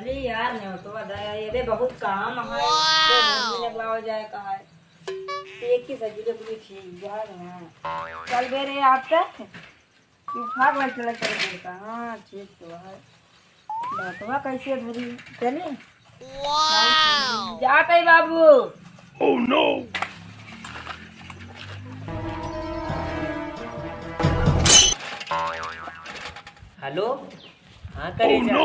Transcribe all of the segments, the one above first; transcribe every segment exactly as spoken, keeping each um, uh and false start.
अरे यार, नेवतवा दे, अरे बहुत काम है, तो घूमने लगवाओ जाए कहा है। एक ही सजी के पूरी ठीक बात है। चल बे रे, आप तक तू भाग लग चला चल बे का। हाँ, ठीक तो है। नेवतवा कैसे धरी? चली? जात है बाबू। Oh no! हेलो, हाँ करेजा।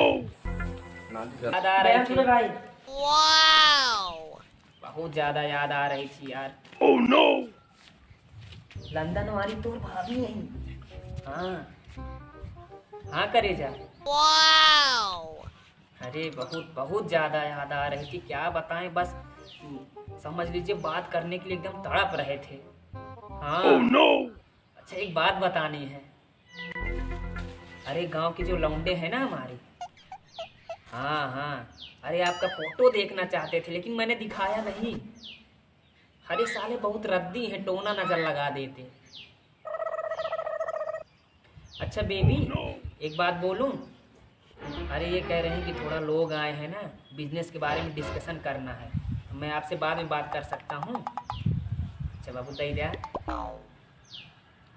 याद आ रही थी। भाई। बहुत ज्यादा याद आ रही थी यार। लंदन वाली तोर भाभी नहीं। हाँ, हाँ करेजा। अरे बहुत, बहुत ज्यादा याद आ रही थी, क्या बताएं, बस समझ लीजिए बात करने के लिए एकदम तड़प रहे थे। हाँ। अच्छा, एक बात बतानी है। अरे गांव के जो लौंडे हैं ना हमारे, हाँ हाँ, अरे आपका फोटो देखना चाहते थे लेकिन मैंने दिखाया नहीं। अरे साले बहुत रद्दी हैं, टोना नजर लगा देते। अच्छा बेबी, एक बात बोलूं? अरे ये कह रहे हैं कि थोड़ा लोग आए हैं ना, बिजनेस के बारे में डिस्कशन करना है। मैं आपसे बाद में बात कर सकता हूँ? अच्छा बाबू, दे दे।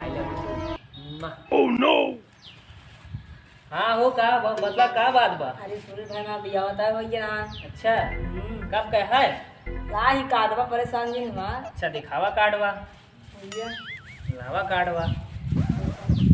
I love you too। Oh no! हाँ हो का ब-, बतला का बात बा? अरे सुनील भाई, मैं बियाह होता है भैया ना। अच्छा, हम्म। कब का है? लाही कार्डवा परेशान दिन हुआ। अच्छा, दिखावा कार्डवा। भैया। लावा कार्डवा।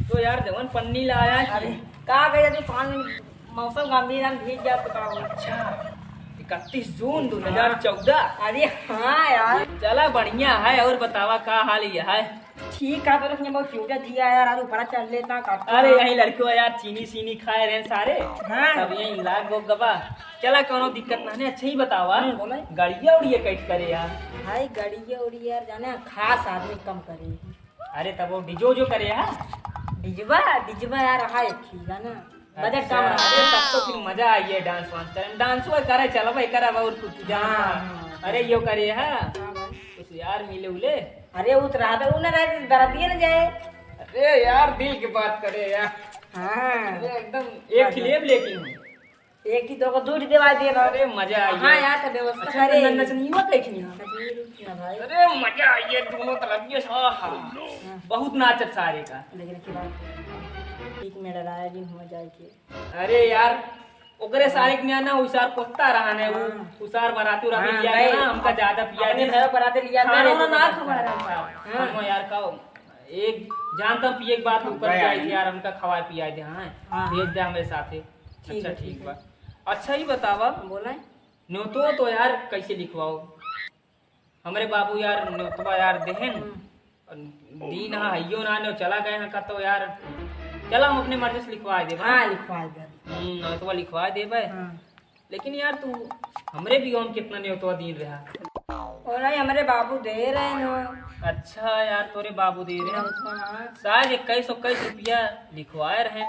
तो यार जवन पन्नी लाया है। अरे, का कहे तू पानी मौसम गंभीर है, भीग जात तो का हो? अच्छा, इकतीस जून दो हजार चौदह। अरे हाँ यार। चला बढ़िया है, और बतावा का हाल ये है? ठीक है, तो उसने बहुत क्यूट दिया यार, आज ऊपर चढ़ लेता का। अरे यही लड़कियों यार चीनी सीनी खाए रहे सारे। हाँ। तब यही लाग गो गबा। चला कोनो दिक्कत ना है, अच्छा ही बतावा। हम्म, बोले। गड़िया उड़िया कैट करे यार? भाई गड़िया उड़िया यार जाने खास आदमी कम करे। अरे तब वो डिजो जो करे है? डिजवा, डिजवा यार रहा एक ही गाना। बजट अच्छा, कम रहा। अरे तब तो फिर मजा आई है डांस वांस करे। डांस वो करे चलबे करब और कुछ जान हाँ, पा। हाँ। अरे यो करे है। हाँ भाई। कुछ यार मिले उले। अरे वो तो रहा था, वो ना रहे, बरातिये ना जाए। अरे यार दिल की बात करे यार। हाँ। अरे एकदम एक खिलेब लेकिन हूँ। एक ही दो को दूध देवा दे रहा। अरे मजा आ हाँ गया। यार, तो व्यवस्था अच्छा, करे। नचनिया देखनी है। नचनिया देखनी है भाई। अरे मजा आ गया दोनों तरफ ये सा। हाँ। बहुत नाचत सारे का। लेकिन की बात ठीक मेरा राय भी हो जाए के। अरे यार, ओकरे सारे के ना उसार पोता रहा ने, वो हाँ। उसार बराती उराती हाँ, लिया नहीं। ना, हमका ज्यादा पिया अपने दे। घर बराती लिया खाना दे, वाना ना खवा रहा था। हाँ। हम यार का एक जानता हूँ पिए के बाद ऊपर भाई जाए आई। यार, हमका खवाए पियाए दे। हाँ, हाँ। भेज दे हमारे साथे। ठीक अच्छा, है, ठीक ठीक बा। है। अच्छा, ही बतावा, बोला है। न्योतवा तो यार कैसे लिखवाओ? हमरे बाबू यार न्योतवा यार देहन, हम्म। और दीन हा हइयो ना न्यो चला गए हैं का तो यार, चला हम अपने मर्जी से लिखवा देबे। हाँ, लिखवा दे। हम्म, न्योतवा लिखवा देबे। हाँ। लेकिन यार तू हमरे भी हम कितना न्योतवा दीन रहा। और नहीं, हमरे बाबू दे रहे हैं। अच्छा यार, तोरे बाबू दे रहे हैं। हाँ। शायद इक्कीस सौ इक्कीस रुपया लिखवाए रहे।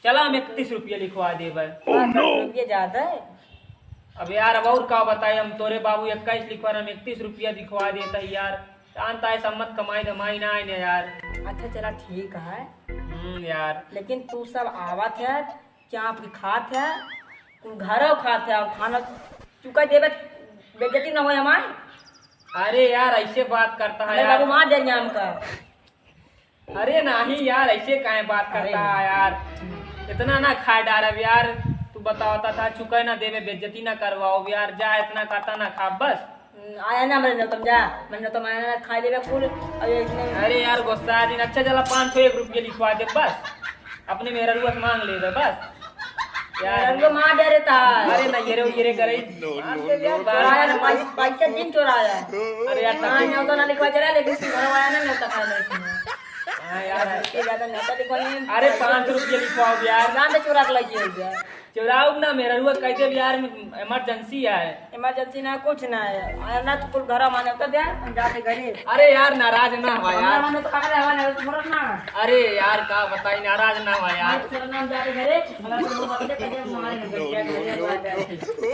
चला, हम इकतीस रुपया लिखवा देबे। हाँ, दस रुपया ज्यादा है। अब यार, अब और का बताई, हम तोरे बाबू इक्कीस लिखवा रहे, हम इकतीस रुपया लिखवा देता है यार। जानता है, सम्मत कमाई धमाई ना आए ना यार। अच्छा, चला, ठीक है। हम्म, यार। लेकिन तू सब आवत है, क्या आपकी खात है? तू घरों खात है, अब खाना चुका देबे, बेइज्जती ना होए हमार। अरे यार, ऐसे बात करता है हमरे यार। बाबू मार दे हमका। अरे नाही यार, ऐसे काहे बात अरे करता है यार? इतना ना खाए डारब यार। तू बतावता था, चुके ना देबे, बेइज्जती ना करवाओ यार। जा, इतना करता ना खा बस। हम्म, आया ना हमरे नतम, जा। मैं नतम आया ना, खा लेबे कुल। अब ये इतने अरे यार, गुस्सा आ दिन। अच्छा चला, पाँच सौ एक रुपये लिखवा दे बस। अपने मेहररुआ से मांग लेबे बस। यार। मेहररुआ मार दे रे तार। अरे ना, ये रे, ये रे करे। मार दे यार, चोराया ना, बाईस, बाईस दिन चोराया। अरे यार, हाँ, न्योता ना लिखवा चला, लेकिन तू घर वाला ना न्योता खा ले। हाँ यार। इससे ज्यादा न्योता लिखवा नहीं। अरे, पाँच रुपये लिखवाओ यार। जान दे, चुरा के लगी हो गया। चुराओ ना, मेहररुआ कह दे यार, इमरजेंसी है। इमरजेंसी ना, कुछ ना है। आ, ना तो कुल घर माने तो दे, हम जाते घरे। अरे यार, नाराज ना हुआ यार। माने तो पकड़े हवा ना, तो बोलत ना। अरे यार, का बताई, नाराज ना हुआ यार। चल ना, हम जाते घरे। हमारे तो लोग बच्चे कहे, हमारे घर जाके घरे।